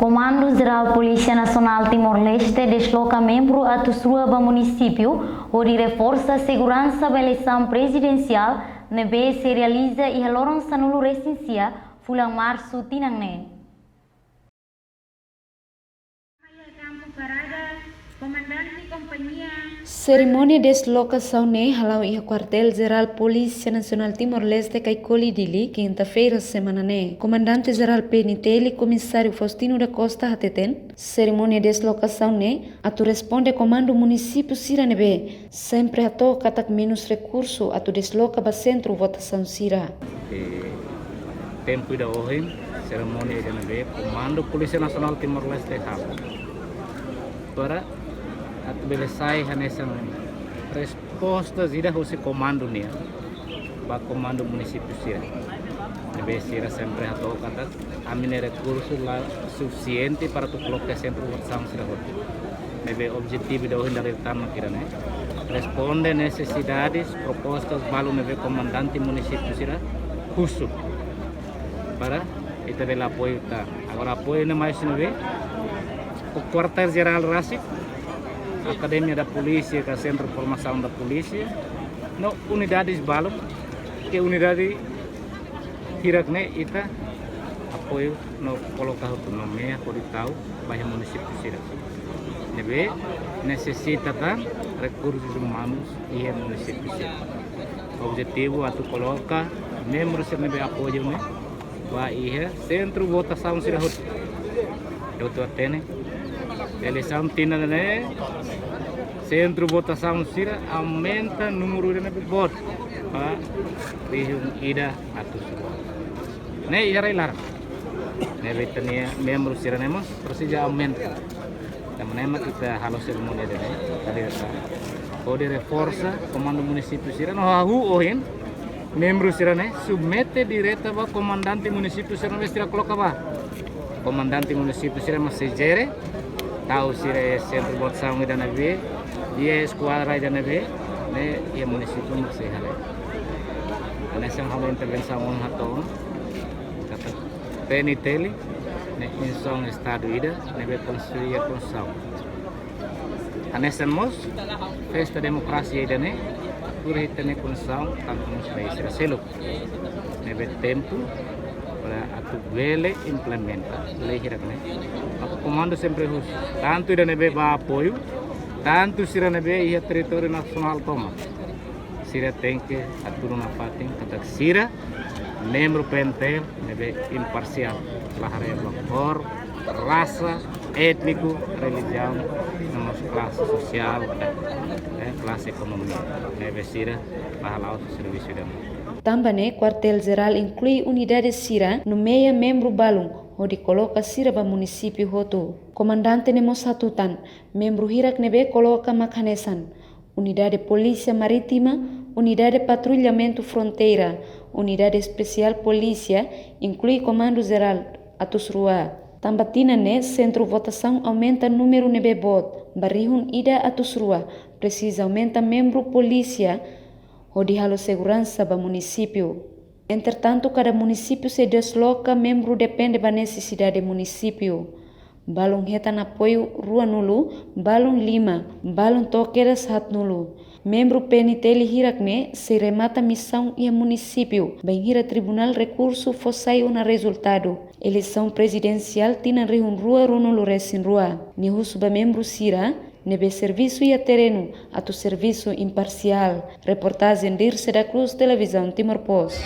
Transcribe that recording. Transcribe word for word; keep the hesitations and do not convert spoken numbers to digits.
Komandu Jerál Polísia Nasionál Timor-Leste desloka membru atus rua ba munisípiu hodi reforsa seguransa ba eleisaun prezidensiál ne'ebé sei realiza iha loron sanulu-resin-sia fulan Marsu tinan ne'e. Serimónia deslokasaun ne'e hala'o iha Kuartél Jerál Polísia Nasionál Timor-Leste, Caicoli, Dili, kinta-feira semana ne'e. Komandante Jerál P N T L, Komisáriu Faustino da Costa hateten, serimónia deslokasaun ne'e atu responde komandu munisípiu sira ne'ebé sempre hato'o katak menus rekursu atu desloka ba sentru votasaun sira. E tempu ida ohin, serimónia ida ne'ebé Komandu Polísia Nasionál Timor-Leste halo para atu bele sai hanesan resposta ida husi komandu nian ba komandu munisípiu sira. Ne'ebé sira sempre hato'o katak ami-nia rekursu la sufisiente para atu koloka sentru votasaun sira hotu. Ne'ebé objetivu ida ohin dala ida tan mak ida-ne'e. Responde nesesidades, propostas balu ne'ebé komandante munisípiu sira husu para ita bele apoiu tan. Agora apoiu ne'e mai husi ne'ebé? Ho Kuartél Jerál rasik, Academia da Polícia, ka Sentru Formasaun da Polísia, no unidades balu, ke unidade hirak ne'e ita apoiu no koloka hotu, nomeia hodi tau ba iha munisípiu sira ne'ebé nesesita tan rekursus umanus iha munisípiu sira. Objetivu atu koloka membru sira ne'ebé apoiu ne'e ba iha sentru votasaun sira hotu. Hotu hatene, eleisaun tinan ne'e, sentru votasaun sira aumenta númeru ida ne'ebé boot ba rihun ida atus rua. Ne'e iha rai laran. Ne'ebé ita-nia membru sira-ne'e mós presiza aumenta. Tanba ne'e mak ita halo serimónia ida-ne'e, ita liga sa. Hodi reforsa komandu munisípiu sira no hahú ohin membru sira-ne'e submete direta ba komandante munisípiu sira ne'ebé sira koloka ba. Komandante munisípiu sira mak sei jere, tau sira iha sentru votasaun ida ne'ebé, iha eskuadra ida ne'ebé, ne'e iha munisípiu mak sei hala'o. Hanesan ha'u-nia intervensaun ohin hato'o, katak P N T L ne'e instituisaun Estadu ida ne'ebé konstrui iha Konstituisaun. Hanesan mós, festa demokrasia ida-ne'e, tuir ita-nia Konstituisaun, tantu mós lei sira seluk ne'ebé tempu para atu bele implementa lei hirak ne'e. Maka komandu sempre husu, tantu ida ne'ebé ba apoiu, tantu sira ne'ebé iha territóriu nasionál tomak, sira tenke hatudu nafatin katak sira membru P N T L ne'ebé imparsiál, la haree ba kór, rasa, étniku, relijiaun, no mós klase sosiál, eh, klase ekonomia, ne'ebé sira bá hala'o servisu ida-ne'e. Tanba ne'e, Kuartél Jerál inklui unidade sira, nomeia membru balun, hodi koloka sira ba munisípiu hotu. Komandante ne'e mós hatutan, membru hirak ne'ebé koloka mak hanesan Unidade Polísia Marítima, Unidade Patrullamentu Fronteira, Unidade Espesiál Polísia, inklui Komandu Jerál atus rua. Tanba tinan ne'e sentru votasaun aumenta númeru ne'ebé boot, ba rihun ida atus rua, presiza aumenta membru polísia hodi halo seguransa ba munisípiu. Entretantu, kada munisípiu sei desloka membru depende ba nesesidade munisípiu. Balun hetan apoiu ruanulu, balun lima, balun to'o kedas haatnulu. Membru P N T L hirak ne'e sei remata misaun iha munisípiu, bainhira Tribunál Rekursu fó sai ona rezultadu eleisaun prezidensiál tinan rihun rua ruanulu resin rua. Nia husu ba membru sira ne'ebé servisu iha terrenu atu servisu imparsiál. Reportajen Dirce da Cruz, Televizaun Timor Post.